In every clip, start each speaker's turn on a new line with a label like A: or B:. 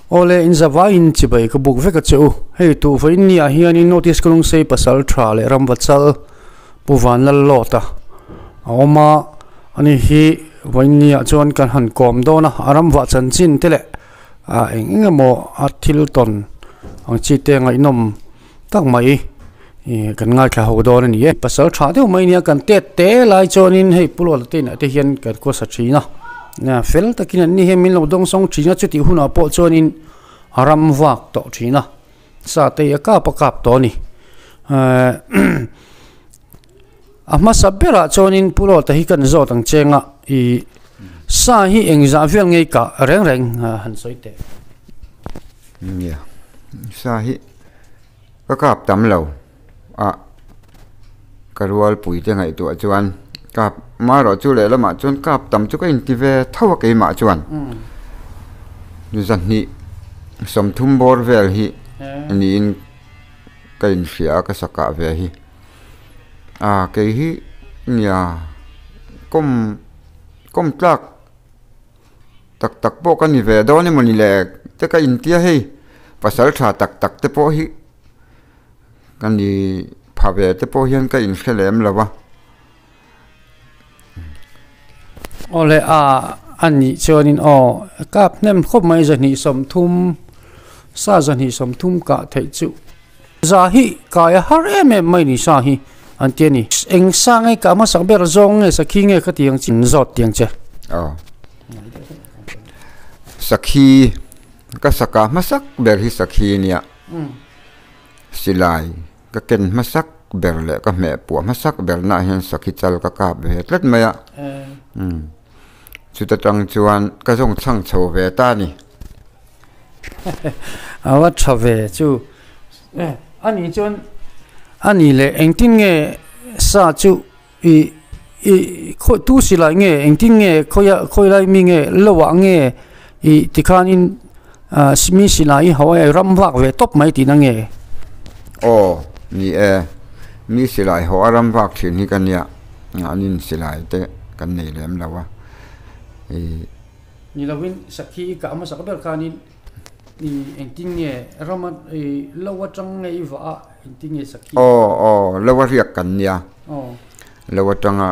A: Awle, in zavaiin chibai ka buk vek a che u. Hei tu vawiin ni ah hianin North East Kalungsei pasal tha leh Ramvachal Pu Vanlallawta a awm a, ani hi vawiin ni ah chuan kan han kawm dawn a, a ramvah chanchin te leh ah eng eng emaw a thil tawn ang chi te ngaihnawm tak mai ih kan ngaithla ho dawn a ni e. Pasal tha deuh mai nia kan tet te lai chuanin hei Pu Lawta te inah te hian kan khawsa thin a, fel takin an ni hian min lo dawng sawng thin a, chutih hunah pawh chuanin a ram vak tawh thin a, sa te hi a kap a kap tawh a ni. A hmasa berah chuanin Pu Lawta hi kan zawt ang cheng a, ih sa hi engzah vel ngei kah reng reng han sawi teh.
B: Nia, sa hi ka kap tam lo a, ka rualpui te ngaihtuah chuan kap marawh chu lehlamah chuan kap tam chu ka inti ve tho a keimah chuan zahnih sawmthum bawr vel hi niin ka inhria a ka sa kah ve hi a kei hi nia kawm kawm tlak. Tak tak pawh ka ni ve dawn emaw ni le te ka intia hei pasal tha tak tak te pawh hi ka ni pha ve te pawh hian ka inhre lem lo va.
A: Awle a a nih chuanin aw kap hnem khawp mai zahnih sawmthum sa zahnih sawmthum kah theih chu za hi kai a har em em mai ni sa hi an ti a ni. Eng sa nge kah hmasak ber zawng nge sakhi nge ka ti ang chi zawt tiang che.
B: Aw. Sakhi ka saka hmasak ber hi sakhi nia. Silai ka ken hmasak ber leh ka hmeh puah hmasak ber naah hian sakhi chal ka kap ve tlat mai a. Chuta tang chuan ka zawng chhang chho ve ta a ni.
A: A va tha ve chu. A nih chuan a nih leh engtin nge sa chu ih ih khawi tu silai nge engtin nge khawi ah khawi lai mi nge lo ah nge ih tikhanin ah mi silai hi ho a ram vak ve tawp mai tihna nge.
B: Aw ni e mi silai haw a ram vak thin hi ka nia an in silai te kan nei lem lo a ih.
A: Ni lovin sakhi i kah hmasak ber khanin i engtin nge rama i lo atang nge i vah a engtin nge sakhi.
B: Aw aw lo a riak kan nia lo atanga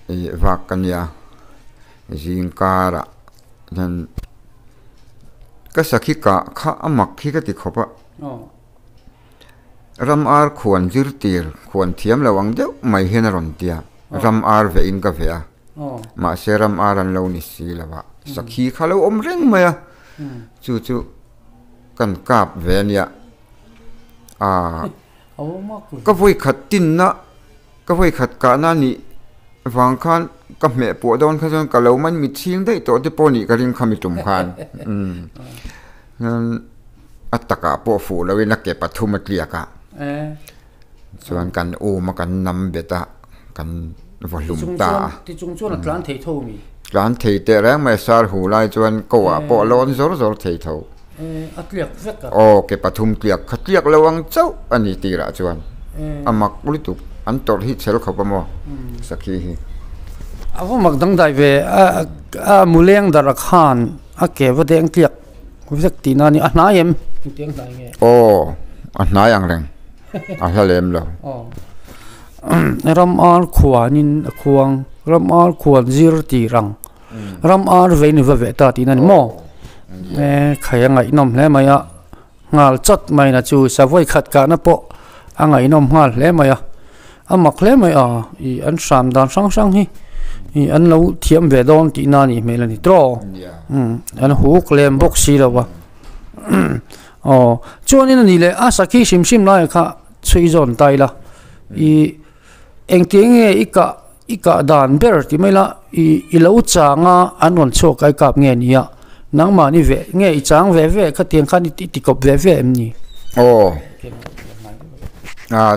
B: i vak ka nia zingkarah hian ka sakhi kah kha a mak hi ka ti khawp a ram ar khuan zirtir khuan thiam lo ang deuh mai hian a rawn tia ram ar veh in ka veh a. Mahse ram ar an lo ni si lo a, sakhi kha lo awm reng mai a, chu chu kan kap ve a nia. Aaa ka vawi khat tinna ka vawi khat kahna a nih vang khan ka hmeh puah dawn kha chuan ka lo man mi chhing daih tawh te pawh nih ka ring kha mi tum khan. A takah pawh fuh loin a ke pathum a tliak a. Chuan kan um a kan nam bet a kan va hlum ta a.
A: Ti chung chuan a tlan thei tho mi?
B: Tlan thei teh reng mai sar hu lai chuan ko ah pawh a lawn zawr zawr thei tho.
A: A tliak vek a?
B: Aw ke pathum tliak kha tliak lo ang chauh a ni tirah chuan a mak lutuk an tawrh hi chhel khawp a maw sakhi hi.
A: A va mak dangdai ve a muleng darh a khan a ke va deng tliak vek tihna a ni a hnai em? Engtiang hnai
B: nge? Aw a hnai ang reng. a hla lem lo.
A: Ram ar khuanin a khuang, ram ar khuan zir tir ang, ram ar vei ni va veh ta tihna a ni maw? E khai a ngaihnawm hle mai a, nghal chawt mai na chu savawi khat kahna pawh a ngaihnawm nghal hle mai a, a mak hle mai a, ih an hram dan hrang hrang hi ih an lo thiam ve dawn tihna a nih hmel a ni tawh, an huk lem bawk si lo a. Aw, chuanin a ni leh a sakhi hrim hrim laiah kha chhui zawn ta ila, ih engtiang nge i kah i kah dan ber tih mai la ih i lo chang a an rawn chhuak a i kap nge ni a, nangmahni ve nge i chang ve ve khatiang khan i ti kawp ve ve em ni?
B: Aw, ah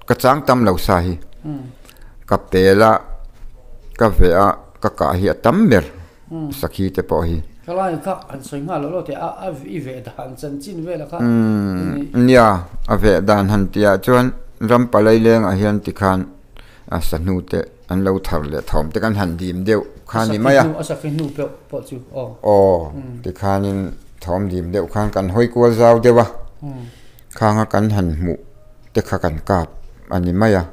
B: ka chang tam lo sa hi, ka pel a ka veh a ka kah hi a tam ber. Sakhi te pawh hi.
A: Thalai kha an sawi nghal lo lo teh a a i veh dan chanchin vel a kha.
B: Nia a veh dan han tih ah chuan ram palai leng ah hian tikhan a sahnu te an lo thar leh thawm te kan han dim deuh kha ni mai a.
A: A sakhi hnu pawh chu aw.
B: Aw tikhanin. Thawm dim deuh khan kan hawi kual zau deuh a, khanga kan han hmuh te kha kan kap a ni mai a.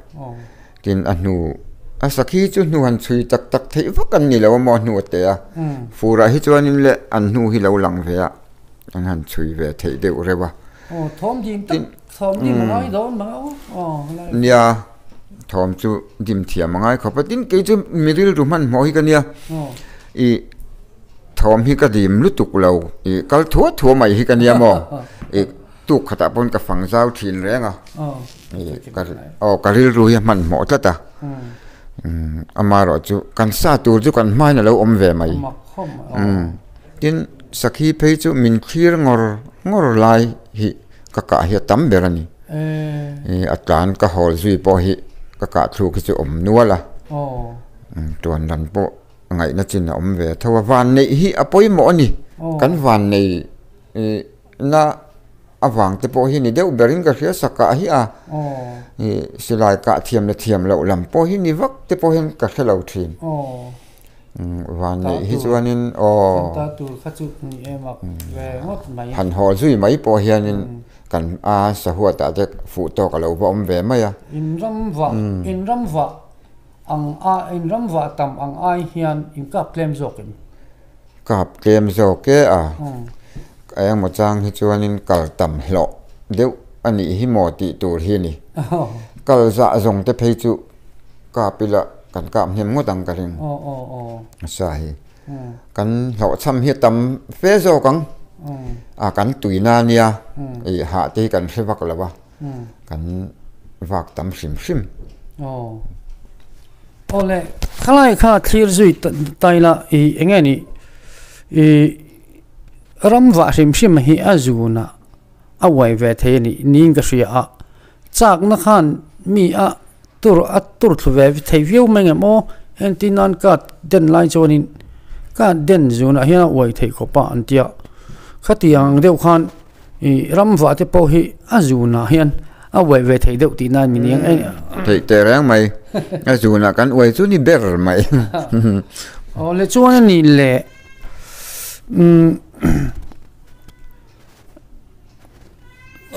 B: Tin a hnu, a sakhi chu hnu han chhui tak tak theih vak an ni lo a maw a hnu a teh a. Furah hi chuanin le an hnu hi lo lang ve a, an han chhui ve theih deuh reuh a.
A: Thawm dim tak, thawm dim a ngai dawn mang a aw.
B: Nia, thawm chu dim thiam a ngai khawp a, tin kei chu mi rilru hmanhmawh hi ka nia. Ih. Thawm hi ka dim lutuk lo, ih kal thuah thuah mai hi ka nia maw? Ih tuk khatah pawn ka fang zau thin reng a, ih ka aw ka rilru hi a hmanhmawh tlat a, umm amaherawh chu kan sa tur chu kan hmain a lo awm ve mai, umm tin sakhi phei chu min thlir ngawr ngawr lai hi ka kah hi a tam ber a ni, ih a tlan ka hawl zui pawh hi ka kah thluk hi chu awm nual a, umm tuan ran pawh. Ngaihna chin a awm ve tho a, vanneih hi a pawimawh a ni. Kan vannei na avang te pawh hi ni deuh berin ka hria sakah hi a silai kah thiam leh thiam loh lam pawh hi ni vak te pawh hian ka hre lo thin. Vanneih hi chuanin aw han haw zui mai pawh hianin kan a sahuatah te fuh tawk a lo va awm ve mai a.
A: Inramvah inramvah Ang a in ram vah tam ang ai hian in kap tlem zawk em?
B: Kap tlem zawk e a. Engmaw chang hi chuanin kal tam hlawh deuh a nih hi maw tih tur hi a ni. Kal zah zawng te phei chu kap ila kan kap hnem ngawt ang ka ring. Sa hi. Kan hlawhchham hi a tam fe zawk ang. A kan tuina nia ih hah te hi kan hre vak lo a. Kan vak tam hrim hrim.
A: Aw. Awle, khalai kha thlir zui tai la i enge ni i ram vah hrim hrim hi a zun a a uai ve thei a ni niin ka hria a, chakna khan mi a tur a tur thlu ve thei viau mai ngem aw, entir nan ka den lai chuanin ka den zunah hian a uai theih khawp a an tia, khatiang deuh khan. Ih ram vah te pawh hi a zunah hian a uai ve thei deuh tih nan min iang eng.
B: Theih teh reng mai, a zunah kan uai chu ni ber mai.
A: Aw le chuan a nih leh umm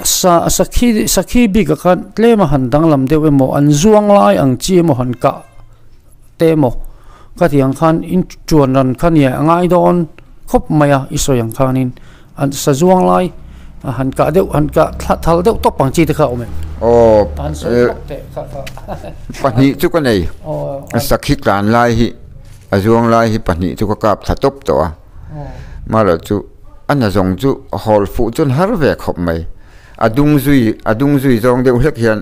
A: sa sakhi sakhi bik ah khan tlem a han danglam deuh emaw an zuang lai ang chi emaw han kah te emaw ka tih ang khan in tuan ran kha nia a ngai dawn khawp mai a i sawi ang khanin. An sa zuang lai a han kah deuh han kah thla thal deuh tawp ang chi te kha a awm em?
B: Aw
A: Han sawi lawk teh kha kha.
B: Pahnih chu ka nei. A sakhi tlan lai hi a zuang lai hi pahnih chu ka kap thla tawp tawh a. Mahlo chu a na zawng chu hawl fuh chuan har ve khawp mai. A dung zui a dung zui zawng deuh hlek hian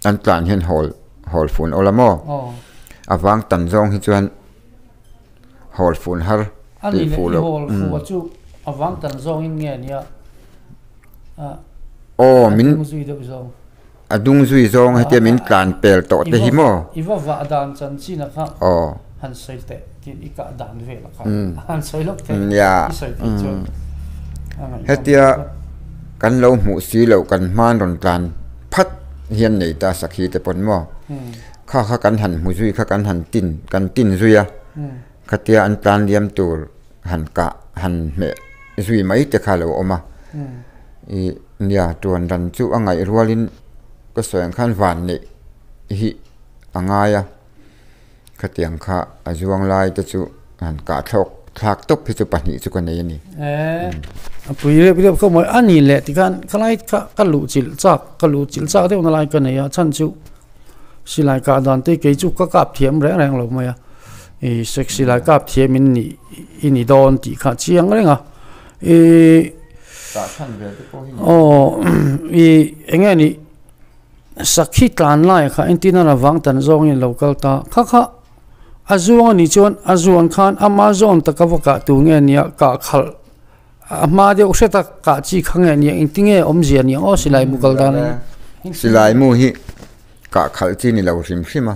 B: an tlan hian hawl hawl fuh an awl a maw? A vang tan zawng hi chuan. Hawl fun har
A: tih fuh loh. Hawl fuh a chu a vang tan zawng in nge nia
B: a dung
A: zui deuh zawng.
B: A dung zui zawng hetia min tlan pel tawh te hi maw?
A: I va vah dan chanchin a kha han sawi teh tin i kah dan vel a kha han sawi lawk teh i sawi theih chuan.
B: Hetia kan lo hmuh si loh kan hman rawn tlan phat hian nei ta sakhi te pawn maw? Kha kha kan han hmu zui kha kan han tin kan tin zui a, khatia an tlan liam tur han kah han hmeh zui mai te kha a lo awm a. Ih nia tuan ran chu a ngaih rualin ka sawi ang khan van neih hi a ngai a, khatiang kha a zuang lai te chu han kah thlawk thlak tawp hi chu pahnih chu ka nei a ni.
A: A pui rep rep khawp mai a ni leh tikhan khalai kha ka luh chilh chak ka luh chilh chak deuh na lai ka nei a chhan chu. Silai kah dan te kei chu ka kap thiam reng reng lo mai a, ih silai kap thiam in nih i ni dawn tih kha chiang reng a, ih aw ih eng nge nih sakhi tlan lai kha entir nan avang tan zawngin a lo kal ta kha kha a zuang a nih chuan a zuan khan ama zawn taka va kah tur nge nia kah khalh A hma deuh hret a kah chi kha nge nia engtinge awmzia nia aw silai mu kal dan a ni.
B: Silai mu hi kah khalh chi ni lo hrim hrim a.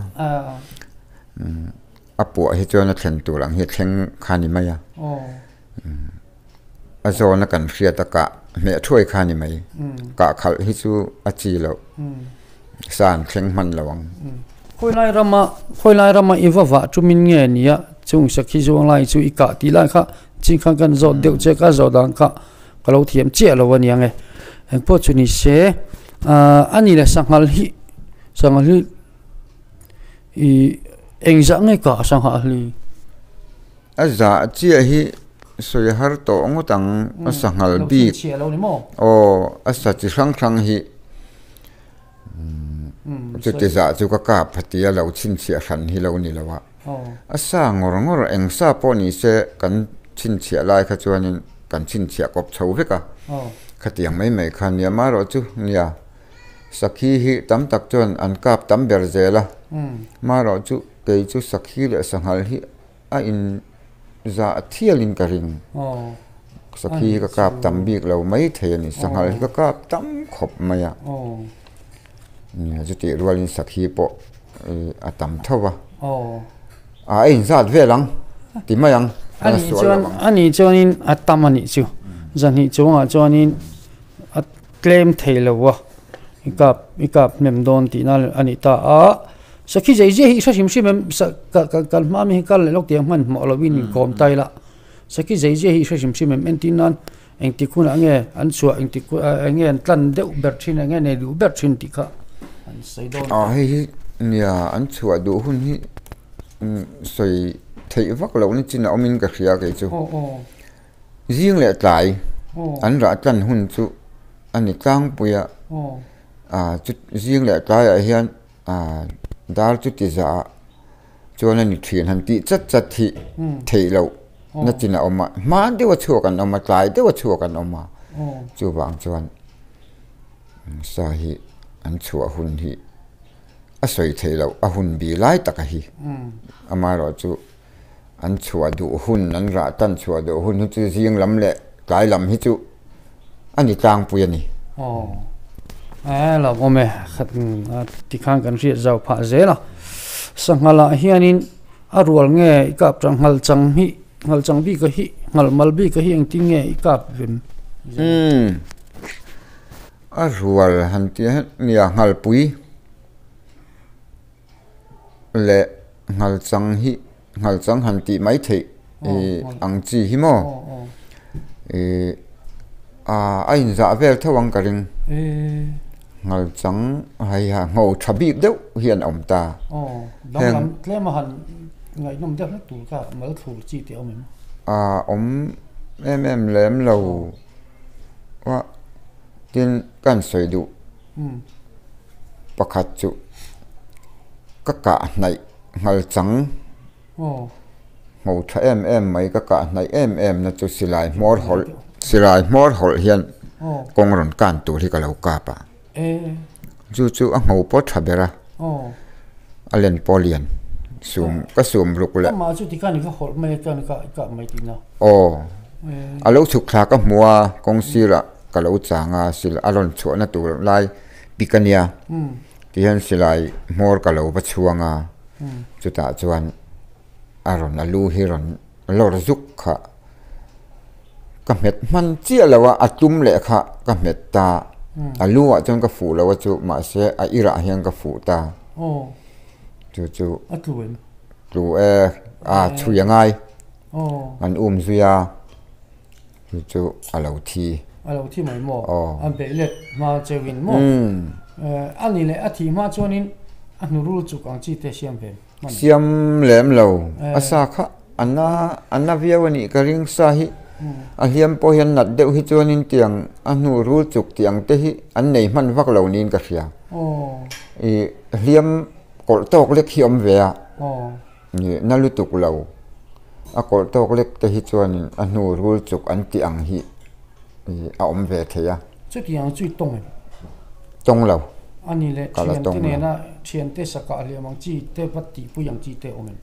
B: A puah hi chuan a thlen tur ang hi a thleng kha ni mai a. A zawn a kan hriat a kah hmeh thuai kha ni mai. Kah khalh hi chu a chi loh. Sa an thleng hman lo ang.
A: Khawilai rama khawilai rama i va vah tumin nge nia chung sakhi zuang lai chu i kah tih lai kha Ching khan kan zawt deuh che ka zawh dan kha Ka lo thiam chiah lo a niang e. Engpawh chu ni se a ni le sanghal hi sanghal hi ih engzah nge kah sanghal hi?
B: A zah chiah hi sawi har tawh ngawt ang a sanghal bik aw a sa chi hrang hrang hi chuti zah chu ka kap phatia lo chhinchhiah hran hi lo ni lo a. A sa ngawr ngawr eng sa pawh ni se kan chhinchhiah lai kha chuanin kan chhinchhiah kawp chho vek a, khatiang mai mai kha nia marawh chu nia sakhi hi tam tak chuan an kap tam ber zel a, marawh chu kei chu sakhi leh sanghal hi a in zah thialin ka ring, sakhi hi ka kap tam bik lo mai thei a ni, sanghal hi ka kap tam khawp mai a, nia chutih rualin sakhi pawh. A tam tho a. A a inzat vel ang ti mai ang.
A: A nih chuan a nih chuanin a tam a nih chu. Zahnih chungah chuanin a tlem thei lo a. I kap i kap hnem dawn tihna a nih ta a. Sakhi zei zia hi i hre hrim hrim em sa ka ka kan hma mi hi kal leh lawk tiang hmanhmawh lovin inkawm ta ila. Sakhi zei zia hi i hre hrim hrim em entir nan Engtik hunah nge an chhuah, engtik eng nge an tlan deuh ber thin, eng nge nei duh ber thin tih kha an sawi dawn
B: ta. Hei hi nia an chhuah duh hun hi sawi theih vak loh ni chin a awmin ka hria kei chu. Zing leh tlai an rah tlan hun chu a ni tlangpui a, chu zing leh tlaiah hian dar chu ti zah ah chuan a ni thin han tih chat chat hi theih loh na chin a awm a hma deuh a chhuak an awm a tlai deuh a chhuak an awm a chuvang chuan sa hi an chhuah hun hi a sawi theih loh a hun bi lai taka hi amaherawhchu an chhuah duh hun an rah tan chhuah duh hun hi chu zing lam leh tlai lam hi chu a ni tlangpui a ni.
A: Aw e lo awm e tikhan kan hriat zau phah zel a sangha lah hianin a rual nge i kap tang nghal chang hi nghal chang bik a hi nghal mal bik a hi engtin nge i kap vem
B: umm a rual han tih hian nia nghalpui leh nghal chang hi nghal chang han tih mai theih ih ang chi hi maw ih ah a inzah vel tho ang ka ring nghal chang hei ha ngho tha bik deuh hi an awm ta
A: heng
B: ah awm em em lem lo a tin ka han sawi duh. Pakhat chu ka kah hnaih nghal chang hmu tha em em mai ka kah hnaih em em na chu silai hmawr hawlh silai hmawr hawlh hian kawng rawn kan tur hi ka lo kap a chu chu a hmu pawh tha ber a a len pawh lian sum ka sum ruk leh aw a lo chhuk thla ka hmu a kawng sirah. Ka lo chang a, sil a rawn chhuahna tur lai pik a nia tihian silai hmawr ka lo va chhuang a, chutah chuan a rawn a lu hi rawn lawr zuk kha ka hmet hman chiah lo a, a tum leh kha ka hmet ta, a lu ah chuan ka fuh lo a chu mahse a irah hian ka fuh ta, chu chu tlu e a chhui a ngai an um zui a. Chu chu a lo thi.
A: A lo thi mai maw? Aw. A beih let hma cheuhin maw? Umm. A ni leh a thih hma chuanin a hnu rul chuk ang chi te siam ve
B: hman. Siam lem lo. A sa kha a na a na viau a nih ka ring sa hi. A hliam pawh hian nat deuh hi chuanin tiang a hnu rul chuk tih ang te hi an nei hman vak lo niin ka hria.
A: Aw.
B: Ih hliam kawlh tawk lek hi a awm ve a.
A: Aw.
B: Nih na lutuk lo. A kawlh tawk lek te hi chuanin a hnu rul chuk an tih ang hi a awm ve thei a.
A: Chutiang chu i tawng em?
B: Tawng lo.
A: A ni le, thiante nena thiante sakah hliam ang chi te va tihpui ang chi te awm em?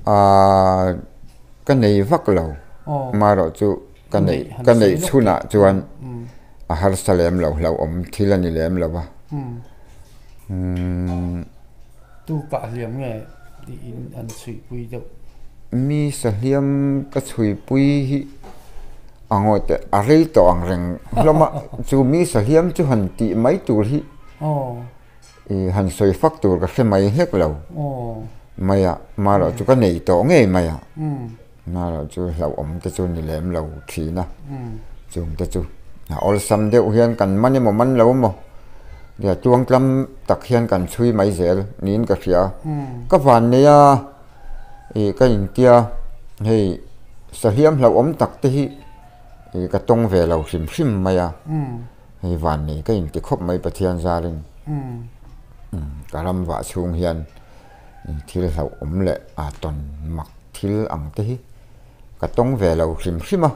B: Aaa ka nei vak lo. Amaherawh chu ka neih ka neih chhunah chuan a harsa lem lo hlauhawm thil a ni lem lo va. Umm.
A: Tu kah hliam nge tiin an chhuihpui deuh?
B: Mi sahliam ka chhuihpui hi a ngawi teh a rei tawh ang reng hlawm a, chu mi sahliam chu han tih mai tur hi ih han sawi fak tur ka hre mai hlek lo mai a, marawh chu ka nei tawh ngei mai a, marawh chu hlauhawm te chu ni lem lo thin a. Chungte chu a awlsam deuh hian kan man emaw man lo emaw nia tuangtlam tak hian kan chhui mai zel niin ka hria. Ka van nei a ih ka intia hei sahliam hlauhawm tak te hi ih ka tawng ve lo hrim hrim mai a, hei van nei ka inti khawp mai Pathian zarin ka ram vah chhung hian thil hlauhawm leh a tawn mak thil ang te hi. Ka tawng ve lo hrim hrim a.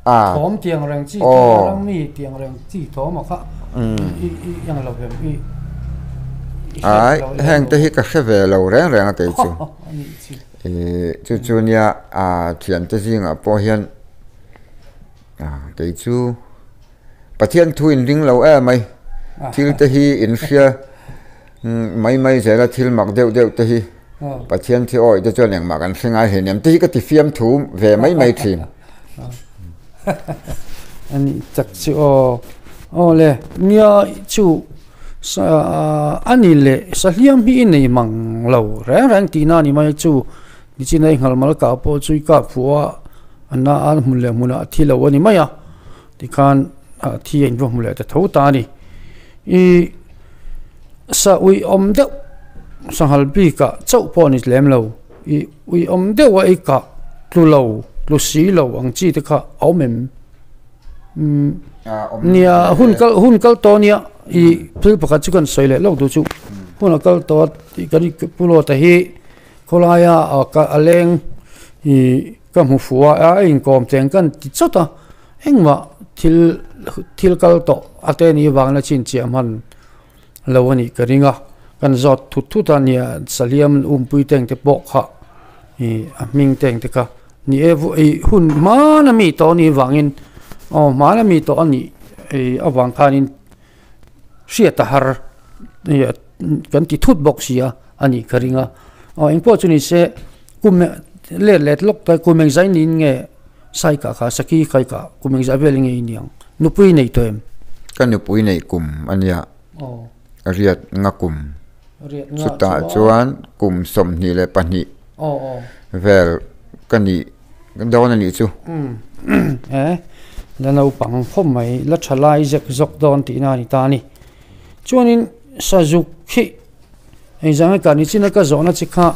A: A. Thawm tiang reng chi te ram mi tiang reng chi thawm a kha i i ang lo vem i.
B: Ai heng te hi ka hre ve lo reng reng a kei chu. I chu chu nia a thian te zingah pawh hian a kei chu Pathian thu in ring lo em mai. Thil te hi in hria mai mai zel a thil mak deuh deuh te hi. Pathian thi awih te chuan engmah kan hre ngai hleinem te hi ka ti fiam thu ve mai mai thin.
A: Ani tak chu aw. Aw le, nia chu ani leh sahliam hi i nei mang lo reng reng tihna a ni mai chu nichin a i nghal mal kah pawh chu i kah phuah a, a na a hmun leh hmunah a thi lo a ni mai a, tikhan thi a inva hmu leh ta tho ta a ni. I sa uiawm deuh sanghal bikah chauh pawh a ni lem lo i uiawm deuh a i kah tlu lo tlu si lo ang chi te kha a awm em umm nia hun kal hun kal tawh ania i thil pakhat chu kan sawi leh lawk duh chu hun a kal tawh a tih kan pu lawta hi khawlaia a leng ih ka hmu fuh a a inkawm cheng kan ti chawt a. Engmah thil thil kal tawh a te nih vangin a chhinchhiah hman lo a nih ka ring a, kan zawt thut thut a nia Saliam umpui teng te pawh kha ih a hming teng te kha ni e ih hun hmana mi tawh a nih vangin aw hmana mi tawh a nih ih avang khanin hriat a har ih kan ti thut bawk si a a nih ka ring a aw engpawh chu ni se kum let let lawk ta kum engzai niin nge. Saika kha Saki Khaika kum engzah vel nge i niang? Nupui nei tawh em?
B: Ka nupui neih kum a nia. Riat nga kum. Chutah chuan kum 22 vel ka nih dawn a nih chu.
A: E, la naupang khawp mai, la tha lai zek zawk dawn tihna a ni ta a ni. Chuanin Sazuk khi Engzah nge kah ni chin a ka zawhna chi kha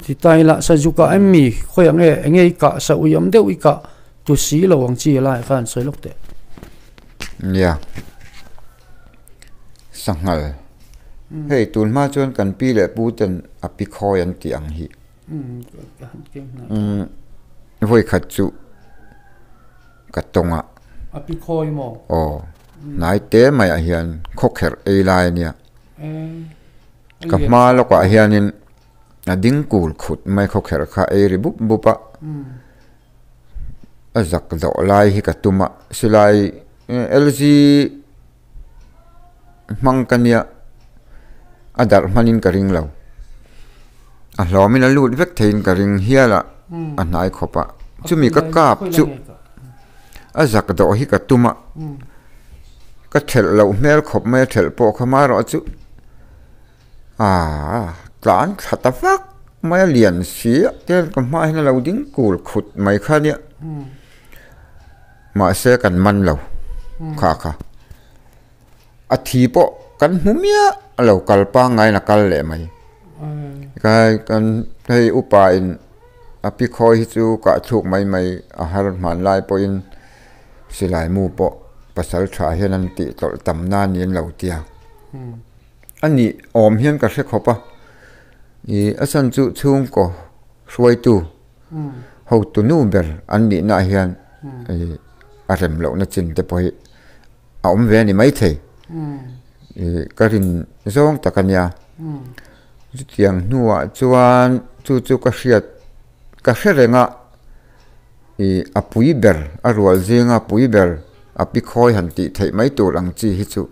A: ti ta ila Sazuka em mi khawiah nge enge i kah sa ui awm deuh i kah tu si lo ang chi lai kha an sawi lawk teh.
B: Nia sanghal hei tun hma chuan kan pi leh pu ten a pi khawi an tih ang hi vawi khat chu ka tawng a.
A: A pi khawi maw?
B: Aw hnai te maiah hian khawkherh ei lai a nia. Ka hma lawkah hianin a ding kul khut mai khawkherh kha ei ri bup bup a, a zak zawh lai hi ka tum a, silai LG hmang ka nia a darh hmanin ka ring lo, a hlawmin a lut vek theiin ka ring hial a, a hnai khawp a, chumi ka kap chu. A zak dawh hi ka tum a, ka thelh loh hmel khawp mai a thelh pawh kha marawh chu aaa tlan thla ta vak mai a lian si a tian ka hmaah hian a lo ding kul khut mai kha nia mahse kan man lo kha kha a thi pawh kan hmu miah a lo kal pangngaiin a kal leh mai kai kan hei upa in. A pi khawi hi chu kah thluk mai mai a har hman lai pawhin silai mu pawh pasal tha hian an tih tlawlh tam na niin lo tia. A nih awm hian ka hre khawp a, ih a chhan chu chhungkaw hruaitu hotu nu ber an nihna ah hian ih a rem lohna chin te pawh hi a awm ve a ni maithei. Ih ka rin zawng tak a nia. Chutiang hnuah chuan chu chu ka hriat ka hre reng a, ih a pui ber a rual zinga pui ber a pi khawi han tih theih mai tur ang chi hi chu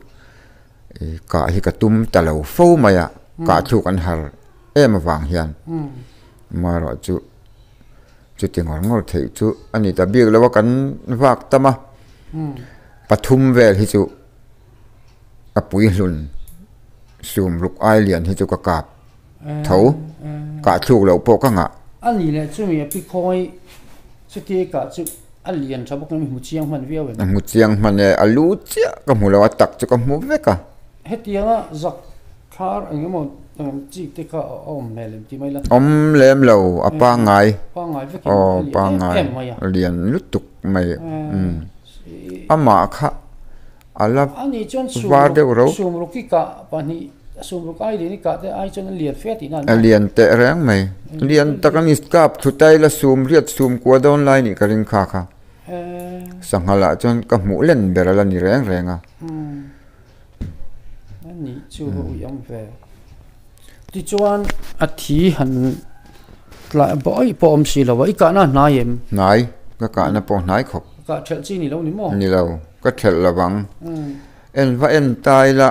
B: ih kah hi ka tum ta lo fo mai a, kah thluk an har em avang hian amaherawh chu chuti ngawr ngawr theih chu a ni ta bik lo a kan vak tam a, pathum vel hi chu. A pui hlun sum ruk ai lian hi chu ka kap tho, kah thluk loh pawh ka ngah.
A: A ni leh chumi a pi khawi chuti kah chu. A lian tha bawk em, hmu chiang hman viau em?
B: Hmu chiang hman e, a lu chiah ka hmu lo, a tak chu ka hmu vek a.
A: Hetianga zak thar eng emaw chi te kha a awm hmel em ti mai la?
B: Awm lem lo, a pangngai.
A: Pangngai vekin a lian em em mai a.
B: A lian lutuk mai. Amah kha a la var deuh ro.
A: Sumruk i kah pahnih, sumruk ai lian i kah te ai chuan a lian fe tihna a ni.
B: A lian teh reng mai. Lian tak a ni, kap thu tai la sum riat sum kua dawn lai nih ka ring kha kha. Sangha lah chuan ka hmuh len ber a la ni reng reng a.
A: A nih chu va ui ang ve. Tichuan a thi han tlai bawih pawh awm si lo a, i kahna a hnai em?
B: Hnai, ka kahna pawh hnai khawp.
A: Kah thelh chi ni lo ni maw?
B: Ni lo, ka thelh lo vang. En va en ta ila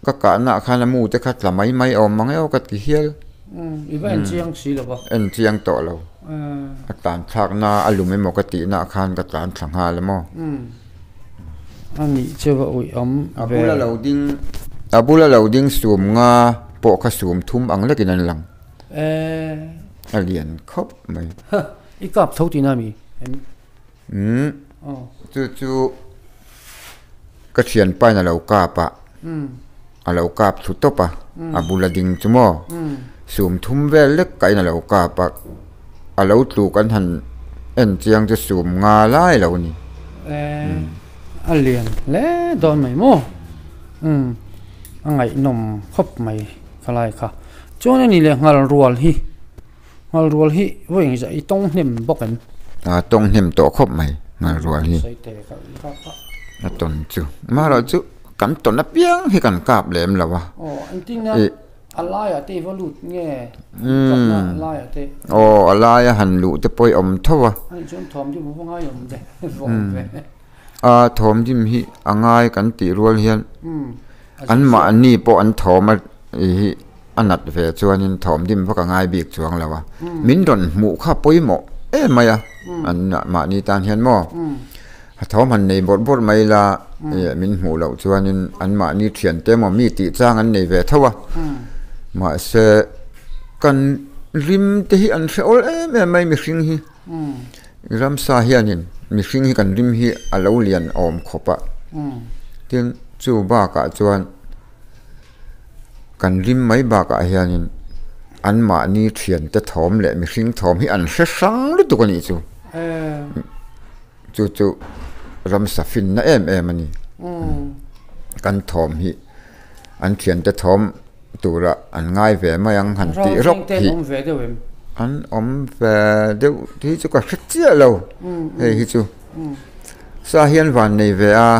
B: ka kahna ah khan a mu te kha tla mai mai awm ang emaw ka ti hial.
A: I va en chiang si lo va.
B: En chiang tawh lo. A tlan thlakna a lum emaw ka tihna ah khan ka tlan thla nghal emaw.
A: A nih chu va uih awm
B: ve. A bula lo ding, a bula lo ding sum nga pawh kha sum thum ang lekin an lang. A lian khawp mai.
A: Ha, i kap tho tihna mi em?
B: Umm, chu chu ka thianpain a lo kap a, a lo kap thlu tawp a, a bula ding chu maw sum thum vel lek kahin a lo kap a. A lo tluk an han en chiang chu sum nga lai lo ni.
A: Eh, a lian hle dawn mai maw? Umm, a ngaihnawm khawp mai khalai kha. Chuan a ni leh nghal rual hi, nghal rual hi vawi engzah i tawng hnem bawk em?
B: A tawng hnem tawh khawp mai nghal rual hi. A tawn chu, amaherawhchu kan tawn apiang hi kan kap lem lo a.
A: Aw, engtin a? A laiah te i va lut nge? Chakna a laiah te.
B: Aw, a laia han luh te pawh i awm tho a.
A: Ani chuan thawmdim a va ngai awm ve, va awm ve.
B: A thawmdim hi a ngai kan tih rual hian anmahni pawh an thawm a hi a nat ve chuanin thawmdim vak a ngai bik chuang lo a. Min rawn hmuh kha pawimawh em mai a, an mahni tan hian maw. A thawm han nei bawrh bawrh mai la, min hmuh loh chuanin anmahni thiante emaw mi tih chang an nei ve tho a. Mahse, kan rim te hi an hre awl em em mai mihring hi. Ramsa hianin mihring hi kan rim hi a lo lian awm khawp a. Tin, chu bakah chuan kan rim mai bakah hianin anmahni thiante thawm leh mihring thawm hi an hre hrang lutuk a nih chu. Chu chu ramsa finna em em a ni. Kan thawm hi an thiante thawm tura an ngai ve mai ang han tih rawk hi. An awm ve deuh hi chu ka hre chiah lo hei hi chu. Sa hian van nei ve a,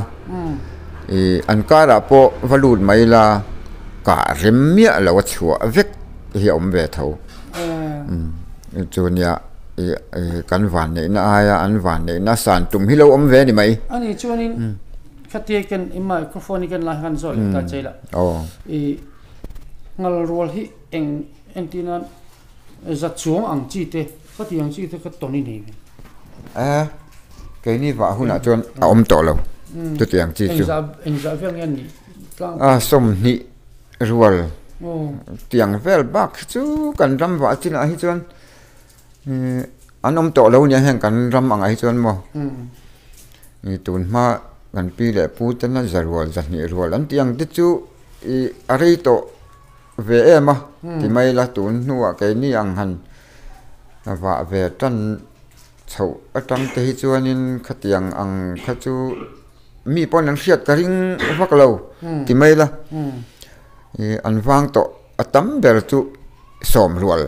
B: ih an karah pawh va lut mai la kah rem miah lo a chhuah vek hi a awm ve tho. Chu nia. Kan vanneihna aia an vanneihna san tum hi lo awm ve a ni mai.
A: A ni chuanin khatia ken i microphone hi ken lai khan zawh leh ta che ila. I ngal rual hi eng entir nan za chuang ang chi te khati ang chi te kha tawn i nei ve.
B: A keini vah hunah chuan a awm tawh lo chuti ang chi chu.
A: Engzah vel nge an nih tlang.
B: A 20 rual tiang vel bak hi chu kan ram vah chinah hi chuan. An awm tawh lo nia heng kan ram angah hi chuan maw tun hma kan pi leh pu tena za rual zahnih rual an tih ang te chu ih a rei tawh ve em a ti mai la tun hnuah keini ang han vah ve tan chhoh atang te hi chuanin khatiang ang kha chu mi pawn an hriat ka ring vak lo ti mai la ih an vang tawh a tam ber chu sawm rual.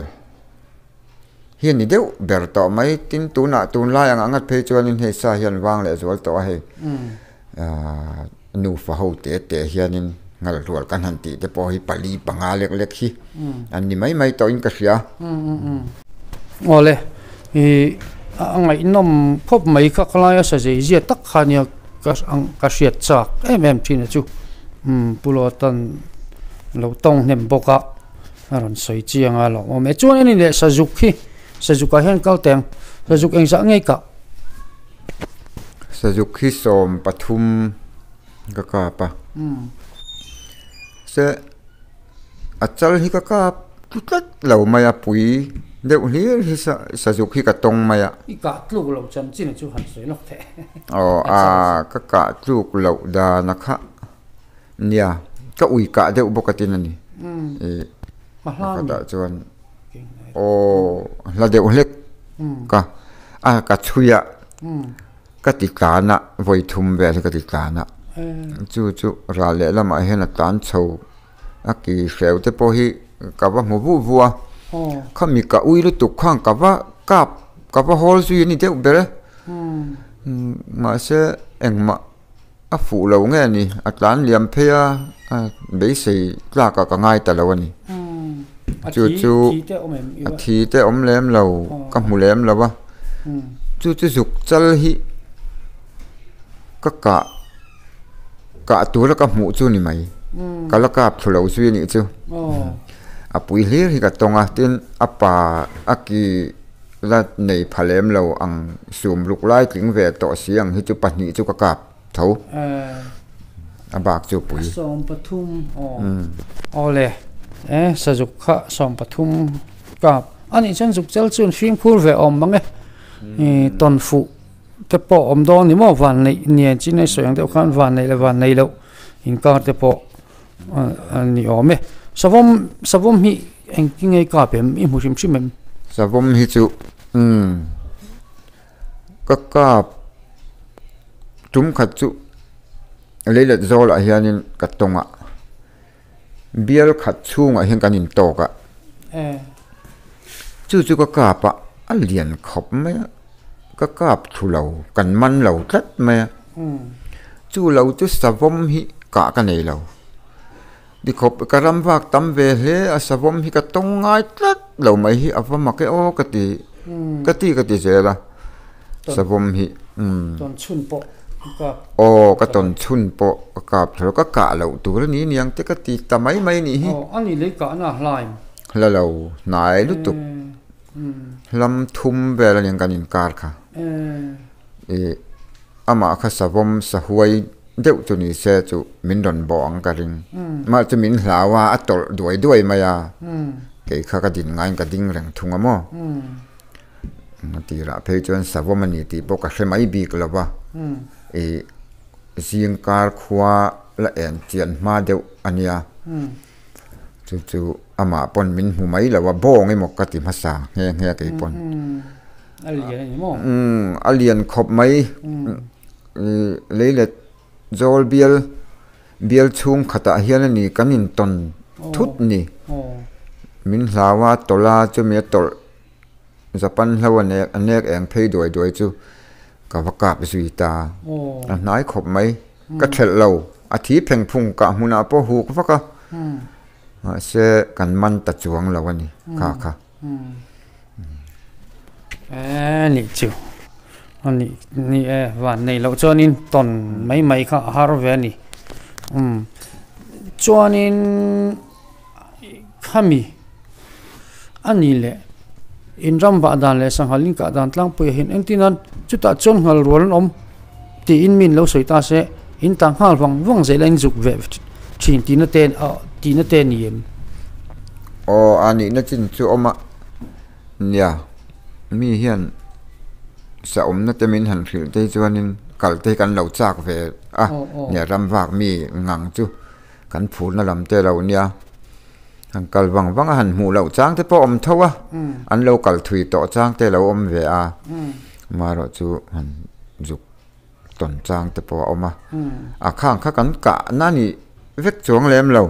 B: Hi a ni deuh ber tawh mai tin tunah tunlai ang angat phei chuanin hei sa hian vang leh zual tawh a hei ahh nufa ho te te hianin ngal rual kan han tih te pawh hi pali panga lek lek hi an ni mai mai tawhin ka hria.
A: Awle ih a ngaihnawm khawp mai kha khawlaia sazei zia tak kha nia ka ka hriat chak em em thin a chu umm Pu Lawtan lo tawng hnem bawk a. A rawn sawi chiang a lawm awm e. Chuan ani leh sazuk hi, sazuk ah hian kal teh ang, sazuk engzah ngei kah?
B: Sazuk hi 13 ka kap a, se a chal hi ka kap tlu tlat lo mai a, pui Deuh hlir hi sa sazuk hi ka tawng mai a.
A: I kah tluk loh chanchin chu han sawi lawk teh.
B: Aw a ka kah tluk loh dan a kha nia ka ui kah deuh bawk a tin a ni. Ih pakhatah chuan aw hla deuh hlek ka a ka chhui a ka ti tlan a vawi thum vel hi ka ti tlan a chu chu ral lehlamah hian a tlan chho. A ki hreu te pawh hi ka va hmu vuh vuh a, khami ka ui lutuk khan ka va kap ka va hawl zui a ni deuh ber e, mahse engmah a fuh lo nge ni a tlan liam phei a beisei tlak ah ka ngai ta lo a ni, chu chu a thi te awm lem lo ka hmu lem lo a, chu chu zuk chal hi ka kah. Kah tura ka hmuh chu ni mai. Ka la kap thlu lo zui a nih chu. A pui hlir hi ka tawng a, tin a pa a ki la nei pha lem lo ang sum ruk lai tling ve tawh si ang hi chu pahnih chu ka kap tho. A bak chu pui.
A: 13 aw. Awle e sazuk kha 13 kap a nih chuan zuk chal chuan fimkhur ve awm mang e. Tawn fuh. Te pawh awm dawn ni maw van neih nia chin a sawi ang deuh khan van neih leh van neih loh inkar te pawh a ni awm e savawm savawm hi engtin nge i kap em i hmu hrim hrim em?
B: Savawm hi chu umm ka kap tum khat chu leilet zawlah hianin ka tawng a bial khat chhungah hian kan intawk a chu chu ka kap a a lian khawp mai a ka kap thu lo kan man lo tlat mai a chu lo chu savawm hi kah ka nei lo tikhawp ka ram vak tam ve hle a savawm hi ka tawng ngai tlat lo mai hi a va mak e aw ka ti ka ti ka ti zel a savawm hi umm. Aw ka tawn chhun pawh ka kap thla lo, ka kah loh tur a ni niang te ka ti ta mai mai nih hi.
A: Aw a ni lei kahna a hlaim.
B: Hla lo hnai lutuk hlam thum vel a niang kan inkar kha. Ih amah kha savawm sahuai deuh chu ni se chu min rawn bawh ang ka ring. Mah chu min hlau a, a tawlh duai duai mai a, kei kha ka din ngaiin ka ding reng thung a maw. A tirah phei chuan savawm a ni tih pawh ka hre mai bik lo va, ih zingkar khua la en chian hma deuh a nia, chu chu amah pawn min hmu mai lo a, bawng emaw ka ti hmasa nghe nghe kei pawn.
A: A lian a ni maw?
B: Umm a lian khawp mai, ih leilet zawl bial bial chhung khatah hian a ni kan intawn thut ni, min hlau a tawlh a chumi a tawlh. Japan hlo a nek a nek eng phei duai duai chu ka va kap zui ta. A hnai khawp mai. Ka thelh lo. A thi pheng phung kah hmunah pawh huk vak a. Mahse kan man ta chuang lo a ni kha kha.
A: E nih chu. A nih ni e van nei loh chuanin tawn mai mai kha a har ve a ni. Umm chuanin. Khami a ni leh in ram vah dan leh sanghal in kah dan tlangpuiah hian engtin an chutah chuan nghal rual an awm tiin mi in lo sawi ta se in tah nghal vang vang zel a in zuk ve thin tihna te ah tihna te a ni em?
B: Aw a nihna chin chu awm a nia mi hian sa awmna te min han hrilh te hi chuanin kal te hi kan lo chak ve a nia ram vak mi ngang chu. Kan phurna lam te lo nia, han kal vang vang a han hmuh loh chang te pawh awm tho a, an lo kal thui tawh chang te lo awm ve a, amaherawh chu han zuk tawn chang te pawh a awm a, a khang kha kan kah na nih vek chuang lem lo,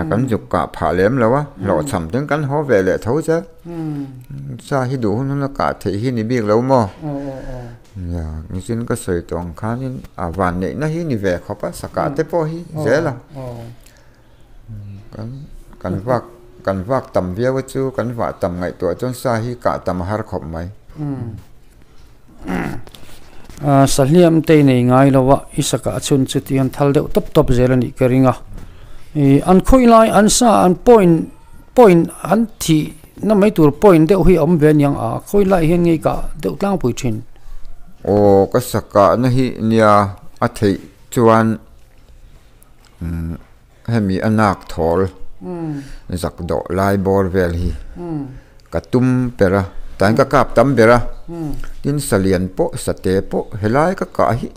B: kan zuk kah phah lem lo a, hlawhchham ten kan haw ve leh tho zel, sa hi duh hun hun a kah theih hi ni bik lo maw? Nia, nichin ka sawi tawh ang khanin a van neihna hi ni ve khawp a, sakah te pawh hi zel a. Kan kan vak kan vak tam viau a chu kan vah tam ngaihtuah chuan sa hi kah tam a har khawp mai.
A: Sahliam te nei ngai lo a, i sakah chhun chu tih an thal deuh tawp tawp zel a nih ka ring a. Ih an khawi lai an sa an point point an thih Na mai tur point deuh hi a awm ve aniang a, khawi lai hian ngei kah deuh tlangpui thin.
B: Aw ka sakahna hi nia a theih chuan umm hemi a nak thawl zak dawh lai bawr vel hi Ka tum ber a, tain ka kap tam ber a, tin salian pawh sate pawh helai ka kah hi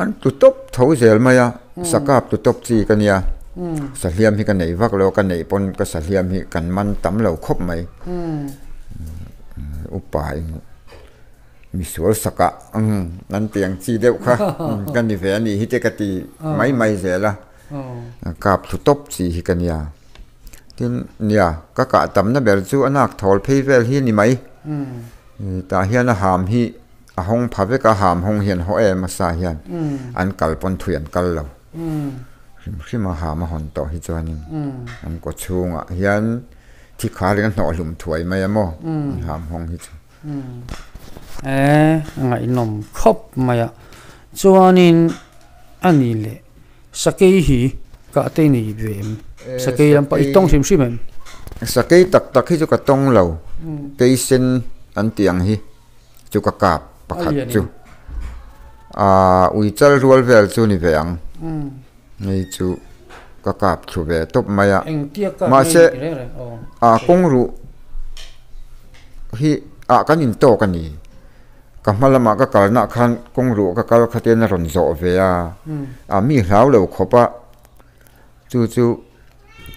B: an tlu tawp tho zel mai a, sa kap tlu tawp chi ka nia, sahliam hi ka nei vak lo a, ka neih pawn ka sahliam hi kan man tam lo khawp mai, upa in misual sakah an ti ang chi deuh kha ka ni ve a nih hi te ka ti mai mai zel a, kap tlu tawp chi hi ka nia. Tin, nia, ka kah tamna ber chu a nak thawl phei vel hi a ni mai. Tah hian a ham hi a hawng pha vek a, ham hawng hian haw em a sa hian an kal pawn thui an kal lo. Hrim hrim a ham a hawn tawh hi chuanin an kaw chhungah hian thi kharin a hnawh hlum thuai mai a maw ham hawng hi chu.
A: E, a ngaihnawm khawp mai a. Chuanin a ni leh Sakei hi kah te nei ve em? Sakei lam pah i tawng hrim hrim em?
B: Sakei tak tak hi chu ka tawng lo. Keisen an tih ang hi chu ka kap pakhat chu. Aaa ui chal rual vel chu ni ve ang. Hei chu ka kap thlu ve tawp mai a. Mahse a kawng ruh hi ah kan intawk a ni. Ka hma lamah ka kalna khan kawng ruh ka kal khatin a rawn zawh ve a, a mi hlau lo khawp a, chu chu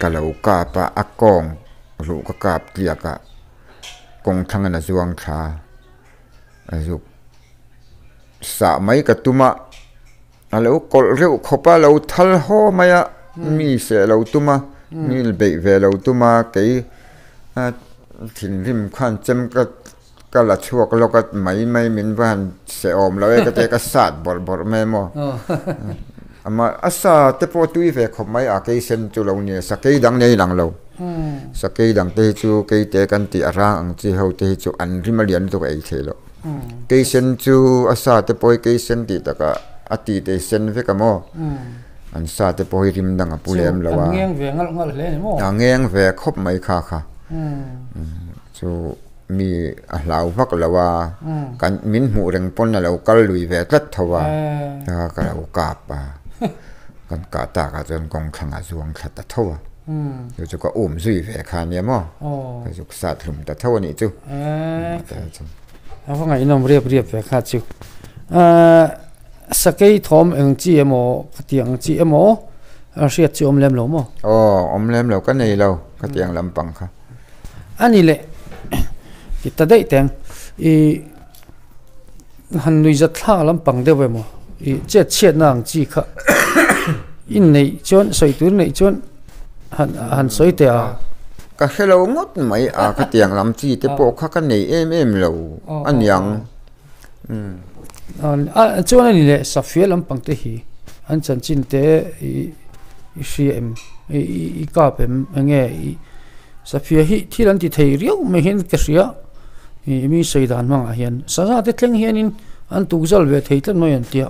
B: ka lo kap a, a kawng ruh ka kap tliak a, kawng thlangin a zuang thla a, a zuk sah mai ka tum a, a lo kawlh reuh khawp a, lo thal haw mai a, mi seh lo tum a, mi beih ve lo tum a, kei thinrim khan chem ka. Ka la chhuak lawk a, mai mai min va han seh awm lo e ka tia ka sat bawrh bawrh mai maw. Ama a sa te pawh tui ve khawp mai a keisen chu lo nia, sakei dang nei lang lo. Sakei dang te hi chu keite kan tih a rang ang chi ho te hi chu an rim a lian lutuk a ei thei lo. Keisen chu a sa te pawh hi keisen tih takah a ti te sen vek a maw. An sa te pawh hi rim dang a pu lem lo a.
A: An ngeng ve ngalh ngalh hle a ni maw.
B: A ngeng ve khawp mai kha kha. Chu. Mi a hlau vak lo a, kan min hmuh reng pawn a lo kal lui ve tlat tho a, ka lo kap a, kan kah takah chuan kawng thlangah zuang thla ta tho a, chu chu ka um zui ve kha ania maw, ka zuk sat hlum ta tho a nih chu.
A: A va ngaihnawm riap riap ve kha chu. Sakei thawm eng chi emaw khatiang chi emaw hriat chu awm lem lo maw?
B: Aw, awm lem lo, ka nei lo khatiang lampang kha.
A: A ni leh ti ta daih teng i han nui zat thlak lampang deuh emaw i chet chhiatna ang chi kha inneih chuan sawi tur neih chuan han han sawi teh a.
B: Ka hre lo ngawt mai a khatiang lam chi te pawh kha ka nei em em lo a niang.
A: Chuan a ni leh safia lampang te hi an chanchin te i i hria em i i kap em enge i safia hi thil an ti thei riau mai hian ka hria ih mi sawi dan hmangah hian sangha te thleng hianin an tukzal ve thei tlat mai an tia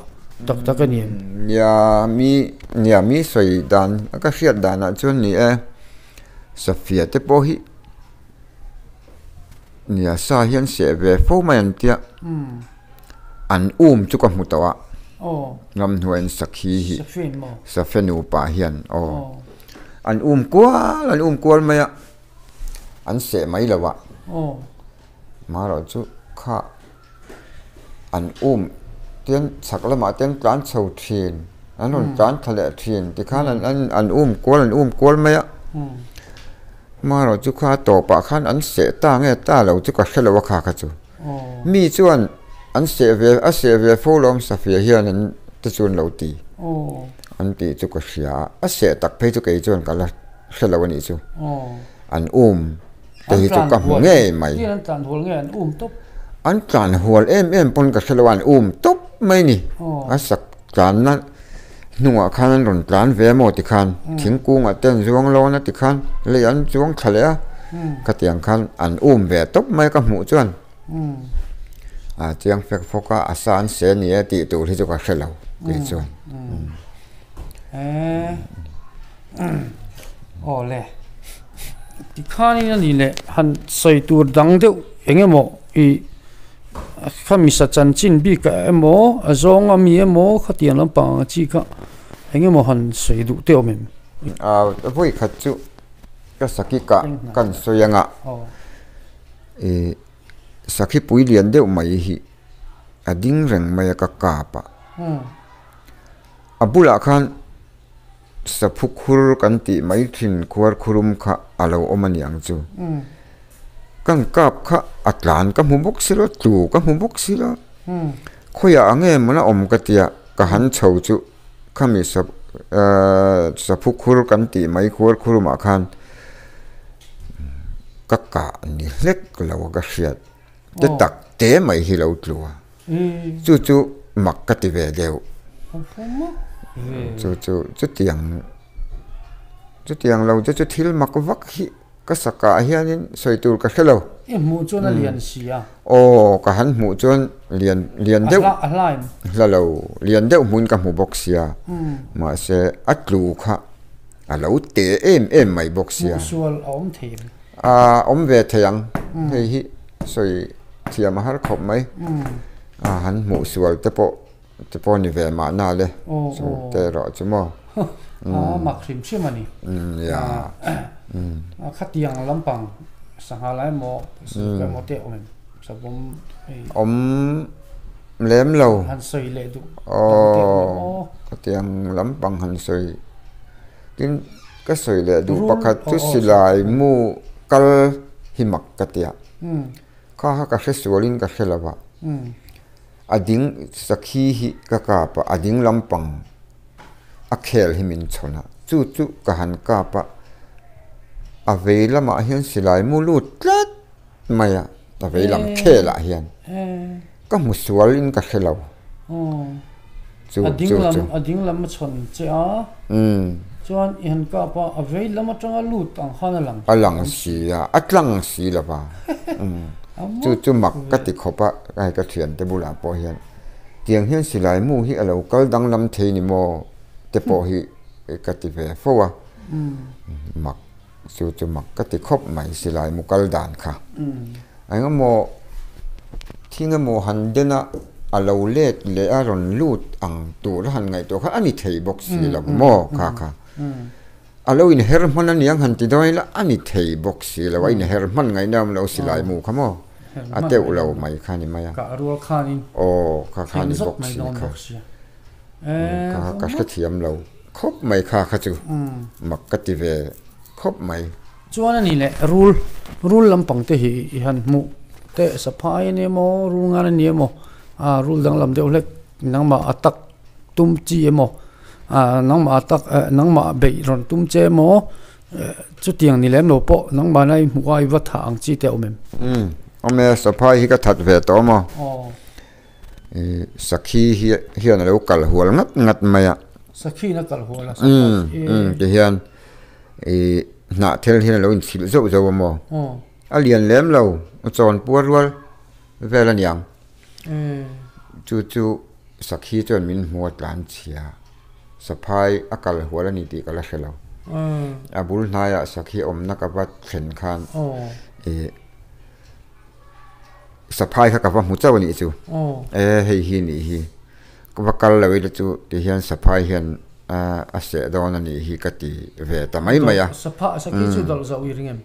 A: tak tak a ni em.
B: Nia mi nia mi sawi dan ka hriat danah chuan ni e safia te pawh hi. Nia sa hian seh ve fo mai an tia an um chu ka hmu tawh a ramhnuai an sakhi hi safe nupa hian aw an um kual an um kual mai a an seh mai lo a marawh chu kha an um ten chhak lamah ten tlan chho thin an rawn tlan thla leh thin tikhan an um kual an um kual mai a marawh chu kha tawpah khan an seh ta nge ta lo chu ka hre lo a kha kha chu mi chuan an seh ve a seh ve fo lo awm safia hian an te chu an lo ti an tih chu ka hria a a seh tak phei chu kei chuan ka la hre lo a nih chu an um. Te hi chu ka hmu ngei mai.
A: An tlan hual nge an um tawp?
B: An tlan hual em em pawn ka hre lo a, an um tawp mai ni. A sak tlanna hnungah khan an rawn tlan ve maw tikhan thingkungah te an zuang lawn a tikhan lei an chuang thla leh a, khatiang khan an um ve tawp mai ka hmuh chuan. A chiang fek fawk a, a sa an se ni e tih tur hi chu ka hre lo kei chuan.
A: Aw le. Tikhanin a ni leh han sawi tur dang deuh eng emaw ih kha misa chanchin bik ah emaw a zawng a mi emaw khatiang lampang ang chi kha eng emaw han sawi duh te awm em?
B: Vawi khat chu ka sakik ah kan sawi ang a. Ih sakhi pui lian deuh mai hi a ding reng mai a ka kap a. A bulah khan saphu khur kan tih mai thin khuar khurum kha a lo awm a ni ang chu. Kan kap kha a tlan ka hmu bawk si lo, tlu ka hmu bawk si lo. Khawiah ang em a awm ka tia ka han chho chu khami sap ahh saphu khur kan tih mai khuar khurumah khan ka kah ni hlek lo a ka hriat te tak te mai hi lo tlu a chu chu mak ka ti ve deuh chu chu chutiang chutiang lo te chu thil mak vak hi. Ka sakah hianin sawi tur ka hre lo.
A: I hmuh chuan a lian si a.
B: Aw, ka han hmuh chuan lian lian deuh.
A: A hla em?
B: Hla lo, lian deuh hmun ka hmu bawk sia. Mahse, a tlu kha a lo te em em mai bawk sia.
A: Hmuh sual a awm thei em?
B: A awm ve thei ang. Hei hi sawi thiam a har khawp mai. A han hmuh sual te pawh te pawh ni ve mahna le chu te erawh chu maw.
A: A mak hrim hrim a ni.
B: Ya.
A: Khatiang lampang sangha lai emaw sangha emaw te awm em? Savawm hei.
B: Awm lem lo.
A: Han sawi leh duh dang te awm em aw?
B: Khatiang lampang han sawi tin ka sawi leh duh pakhat chu silai mu kal hi mak ka tia. Kha kha ka hre sualin ka hre lo a. A ding sakhi hi ka kap a, a ding lampang a khel hi min chhawn a, chu chu ka han kap a, a vei lamah hian silai mu lut tlat mai a, a vei lam khel ah hian ka hmu sual in ka hre lo. Chu chu chu.
A: A ding lam a chhawn che a, chuan i han kap a, a vei lam atanga lut ang khan a lang.
B: A lang si a, a tlang si lo va. Chu chu mak ka ti khawp a, hei ka thiante bulah pawh hian tiang hian silai mu hi a lo kal danglam thei ni maw te pawh hi ka ti ve fo a, mak chu chu mak ka ti khawp mai silai mu kal dan kha. Engemaw thing emaw han den a, a lo let leh a rawn lut ang tur a han ngaihtuah kha a ni thei bawk si lo maw kha kha. A lo inher hman a niang han ti dawn ila a ni thei bawk si lo, a inher hman ngaihna awm lo silai mu kha maw a teuh lo mai kha ni mai a.
A: Kah rual khanin
B: Aw kha kha ni bawk si kha. Kha ka hrethiam lo khawp mai kha kha chu mak ka ti ve khawp mai.
A: Chuan a ni leh rul, rul lampang te hi i han hmuh teh saphai a ni emaw rul ngan a ni emaw ah rul danglam deuh hlek nangmah a tak tum chi emaw ah nangmah tak eh nangmah beih rawn tum che emaw eh chutiang ni lem lo pawh nangmah na i hmuh a i va thah ang chi te a awm em?
B: Umm awm e saphai hi ka that ve tawh a maw? Ih sakhi hi hian a lo kal hual ngat ngat mai a.
A: Sakhi in a kal hual a saphai
B: hi. Umm tihian ih hnah thel hian a lo inchhilh zauh zauh a maw? A lian lem lo a chawn puar rual vel a niang. Chu chu sakhi chuan min hmu a tlan chhia, saphai a kal hual a ni tih ka la hre lo. A bul hnaiah sakhi awmna ka va thlen khan ih saphai kha ka va hmu chauh a nih chu. E hei hi nih hi, ka va kal lo ila chu ti hian saphai hian a seh dawn a nih hi ka ti ve ta mai mai a.
A: Sakhi chu dawlh zauh i ring em?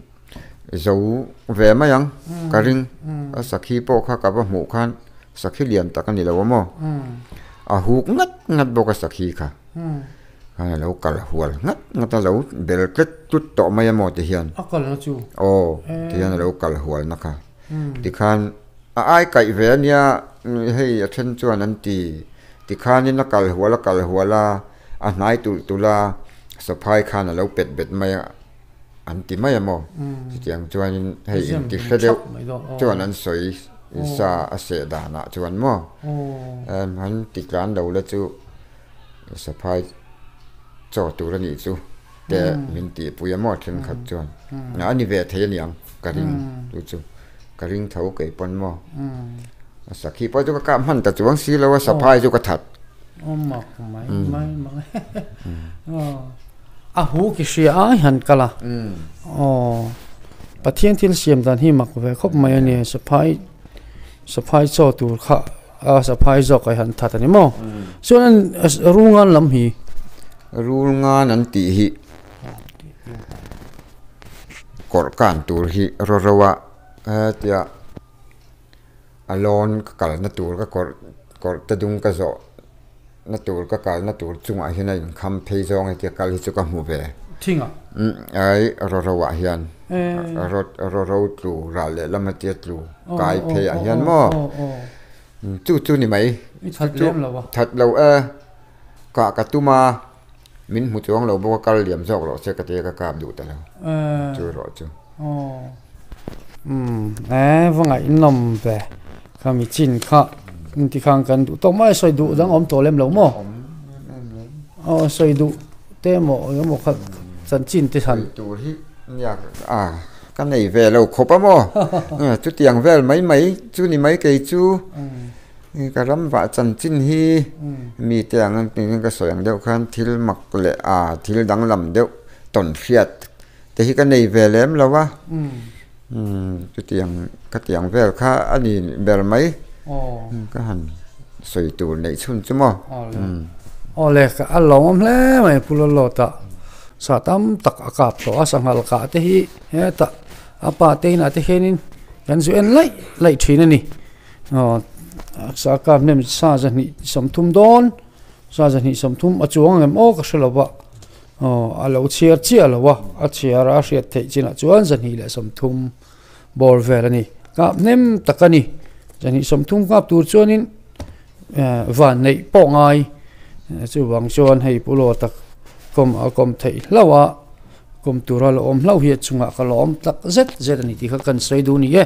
B: Zo ve mai ang ka ring a sakhi pawh kha ka va hmuh khan sakhi lian tak a ni lo a maw a huk ngat ngat bawk a sakhi kha khan a lo kal hual ngat ngat a lo bel tlet tlut tawh mai a maw ti hian
A: a kal na chu
B: aw ti hian a lo kal hual na kha tikhan a ai kaih ve a nia hei a then chuan an ti tikhanin a kal hual a kal hual a a hnai tulh tulh a saphai khan a lo pet bet mai a. an ti mai a maw? Chutiang chuanin hei inti hre deuh chuan an sawi sa a seh danah chuan maw an ti tlan lo la chu saphai chaw tur a nih chu te min tihpui a maw thenkhat chuan a ni ve thei a niang ka ring chu chu ka ring tho kei pawn maw a sakhi pawh chu ka kap hman ta chuang si lo a saphai chu ka that.
A: A hu ki hria ai han kal a aw Pathian thil siam dan hi mak ve khawp mai a ni saphai saphai chaw tur kha a saphai zawk ai han that a ni maw chuan rungan lam hi
B: Rungan an tih hi kawrh kan tur hi rawro a. Hetia a lawn ka kalna tur ka kawrh kawrh te dung ka zawh na tur ka kalna tur chungah hian a inkham phei zawng hetia kal hi chu ka hmu ve.
A: Thingah?
B: Umm ai rawro ah hian rawro tlu ral leh lam hetia tlu kai phei ah hian maw chu chu ni mai.
A: I that lem lo a.
B: That lo e kah ka tum a. Min hmu chuang lo bawk a, kal liam zawk rawh se ka tia ka kap duh ta lo. Chu rawh chu.
A: Umm e va ngaihnawm ve kha mi chin kha inti khan kan duh tawk mai sawi duh dang awm tawh lem lo maw? Aw sawi duh te emaw emaw kha chanchin te han.
B: Sawi tur hi nia a ka nei ve lo khawp a maw? Chutiang vel mai mai chu ni mai kei chu. Ka ram vah chanchin hi mite ang an tih ka sawi ang deuh khan thil mak leh a thil danglam deuh tawn hriat te hi ka nei ve lem lo a, chutiang ka tih ang vel kha a ni ber mai ka han sawi tur neih chhun chu maw.
A: Aw le ka a lawmawm hle mai Pu Lalawta sa tam tak a kap tawh a sanghal kah te hi hetah a pa te inah te hianin kan zu en laih laih thin a ni. Aw sa kap hnem sa zahnih sawmthum dawn sa zahnih sawmthum a chuang ang em aw ka hre lo va aw a lo chhiar chiah lo a a chhiar a hriat theih chinah chuan zahnih leh sawmthum bawr vel a ni kap hnem tak a ni zahnih sawmthum kap tur chuanin eh van neih pawh ngai chuvang chuan hei pulaw tak kawm a kawm theih hlauh a kawm tura la awm hlauh hi a chungah ka lawm tak zet zet a ni tih kha kan sawi duh a ni e.